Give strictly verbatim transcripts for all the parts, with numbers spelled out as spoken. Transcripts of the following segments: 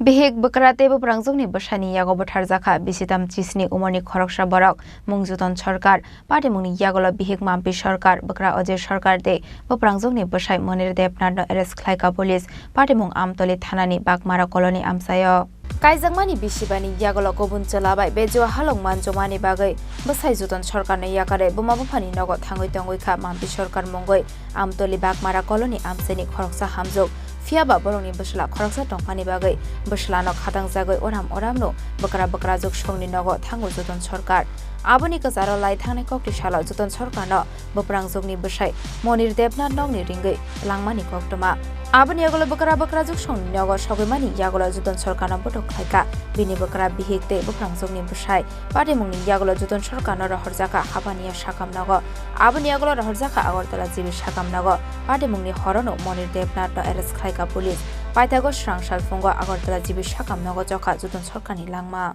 Bihik bwkra tei bwprangjwkni bwsaini yago butharjakha bisitam chisni umorni khoroksa borok, mung Juton Sarkar. Patimungni yagulo bihik Mampi Sarkar, bwkra Ajay Sarkar tei bwprangjwkni bwsai Monir Debnathno arrest khlaikha police. Patimung Amtoli thanani Bagmara colony amchaio. Kaijakmani bisi bani yagulo kubun chwla bai bejua halok manjomani bagwi bwsai Juton Sarkarno yakarwi buma buphani nogo thangwi tongwi kha Mampi Sarkar mungwi Amtoli Bagmara colony amchaini khoroksa hamjwk. Phiyaba borokni bwsla khoroksa tongmani bagwi bwslano khatangjagwi oram oramno bwkra bwkrajwk songni nogo thango Juton Sarkar. Aboni kwcharo lai thangnai kokti salo Juton Sarkarno bwprangjwkni bwsai Monir Debnath nokni ringwi langmani koktwma. Aboni yagulo bwkra bwkrajwk songni nogo sogwimani yagulo Juton Sarkarno botok khlaikha. Bini bwkra bihik tei bwprangjwkni bwsai patimungni yagulo Juton Sarkarno rohorjakha Habania sakam nogo. Aboni yagulo rohorjakha Agartala G B sakam nogo. Patimungni horono Monir Debnathno arrest khlaikha police. Paithago swrang salphungo Agartala G B sakam nogo chokha Juton Sarkarni langma.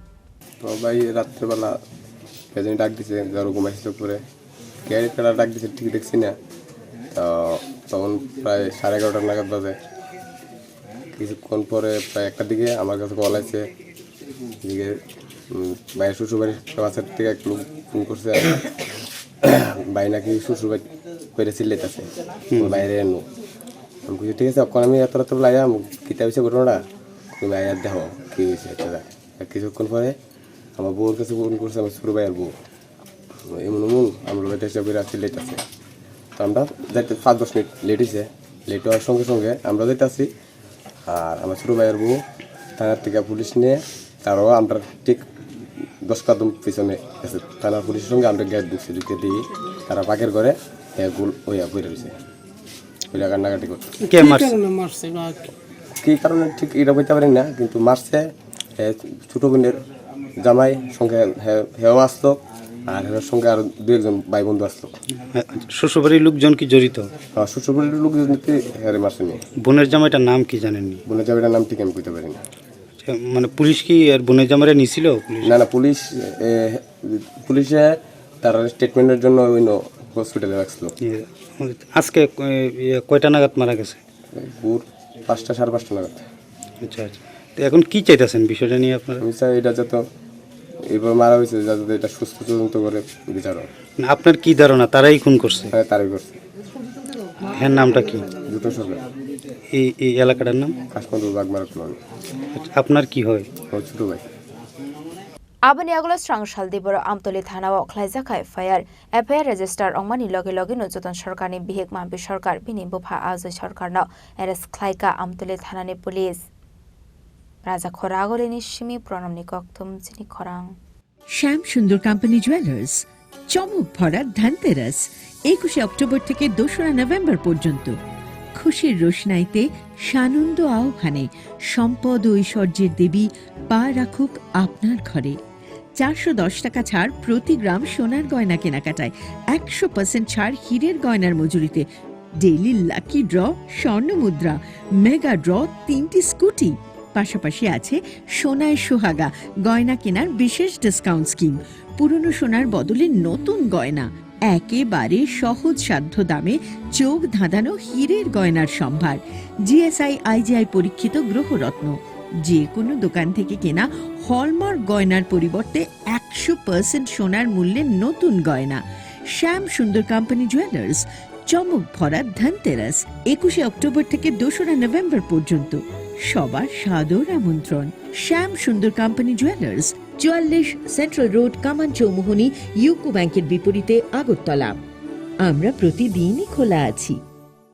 তো ভাই রাত্রেবেলা কে জানি ডাক দিছে, ধরো ঘুমাইছি চোখ করে। কে একটা ডাক দিছে ঠিক দেখছি না। তো তখন প্রায় সাড়ে এগারোটা নাগাদ বাজে। কিছুক্ষণ পরে প্রায় একটার দিকে আমার কাছে কল আছে। এদিকে, উম, ভাইয়ের শ্বশুরবাড়ির পাশের থেকে এক লোক ফোন করছে। ভাই নাকি শ্বশুরবাড়ি করে চিল্লাইতেছে। হুম। বাইরে এনো। আমি কইছি, "ঠিক আছে, এখন আমি এত রাত্রে আইয়া, কিতা হইছে ঘটনাটা? তুমি আইয়া দেখো, কি হইছে এটা।" আর কিছুক্ষণ পরে আমার বউর কাছে ফোন করছে, আমার ছোট ভাইয়ের বউ। এমন এমন আমরা বেটা হিসাবে রাখছি লেট আছে। তো আমরা যাইতে পাঁচ দশ মিনিট লেট হইছে। লেট হওয়ার সঙ্গে সঙ্গে আমরা যাইতাছি। আর আমার ছোট ভাইয়ের বউ থানার থেকে পুলিশ নিয়ে তারাও আমরা ঠিক দশ কদম পিছনে গেছে। থানার পুলিশের সঙ্গে আমরা গেট ঢুকছি, ঢুকে দিয়ে তারা পাকের ঘরে, এ, গুল হইয়া পড়ে রয়েছে। হইয়া কান্নাকাটি করছে। কে কি মারছে? কারণে মারছে বা কি? কি কারণে ঠিক এটা বলতে পারি না, কিন্তু মারছে, এ, ছোট বোনের জামাই সঙ্গে হে-, হেও আসলো, আর হের সঙ্গে আরো দু একজন ভাই বন্ধু আসলো। শ্বশুরবাড়ির লোকজন কি জড়িত? হ্যাঁ, শ্বশুরবাড়ির লোকজন কি হেরে মারছে নিয়ে। বোনের জামাইটার নাম কি জানেননি? বোনের জামাইটার নাম ঠিক আমি কইতে পারি না। আচ্ছা, মানে পুলিশ কি আর বোনের জামাইরে নিছিল পুলিশ? না, না, পুলিশ, এ, পুলিশে তার স্টেটমেন্টের জন্য ওই ন-, হসপিটালে রাখছিল। ইয়ে, আজকে, এ, ইয়ে, কয়টা নাগাদ মারা গেছে? ভোর পাঁচটা, সাড়ে পাঁচটা নাগাদ। আচ্ছা, আচ্ছা। তো এখন কি চাইতেছেন বিষয়টা নিয়ে আপনারা? আমি চাই এটা যত, এবার মারা হয়েছে, যাতে এটা সুস্থ তদন্ত করে বিচার হয়। না, আপনার কি ধারণা তারাই খুন করছে? হ্যাঁ, তারাই করছে। হ্যাঁ, নামটা কি? জুতো সরকার। এই, এই এলাকাটার নাম? কাশমাদুর বাগমারা কলোনি। আচ্ছা, আপনার কি হয়? আমার ছোট ভাই। Aboni yagulo swrang saldi borok Amtoli thanao khlaijak kha F I R. F I R register wngmani loge logeno Joton Sarkarni bihik Mampi Sarkar bini bupha Ajoy Sarkarno arrest khlaikha Amtoli thanani police. Raja Khoragolini simi Pranamni kokthum chini khorang. শ্যাম সুন্দর company jewellers, চমক ভরা ধনতেরাস, একুশে অক্টোবর থেকে দোসরা নভেম্বর পর্যন্ত। খুশির রোশনাইতে সানন্দ আহ্বানে সম্পদ ও ঐশ্বর্যের দেবী পা রাখুক আপনার ঘরে। চারশো দশ টাকা ছাড় প্রতি গ্রাম সোনার গয়না কেনাকাটায়, একশো পার্সেন্ট ছাড় হীরের গয়নার মজুরিতে, ডেইলি লাকি ড্র, স্বর্ণ মুদ্রা, মেগা ড্র, তিনটি স্কুটি। পাশাপাশি আছে সোনায় সোহাগা গয়না কেনার বিশেষ ডিসকাউন্ট স্কিম, পুরনো সোনার বদলে নতুন গয়না, একেবারে সহজসাধ্য দামে চোখ ধাঁধানো হীরের গয়নার সম্ভার, G S I I G I পরীক্ষিত গ্রহরত্ন। যে কোনো দোকান থেকে কেনা হলমার্ক গয়নার পরিবর্তে একশো পার্সেন্ট সোনার মূল্যে নতুন গয়না। শ্যাম সুন্দর কোম্পানি জুয়েলার্স, চমক ভরা ধনতেরাস, একুশে অক্টোবর থেকে দোসরা নভেম্বর পর্যন্ত। সবার সাদর আমন্ত্রণ। শ্যাম সুন্দর কোম্পানি জুয়েলার্স, চুয়াল্লিশ সেন্ট্রাল রোড, কামান চৌমুহনী, ইউকো ব্যাংকের বিপরীতে, আগরতলা। আমরা প্রতিদিনই খোলা আছি।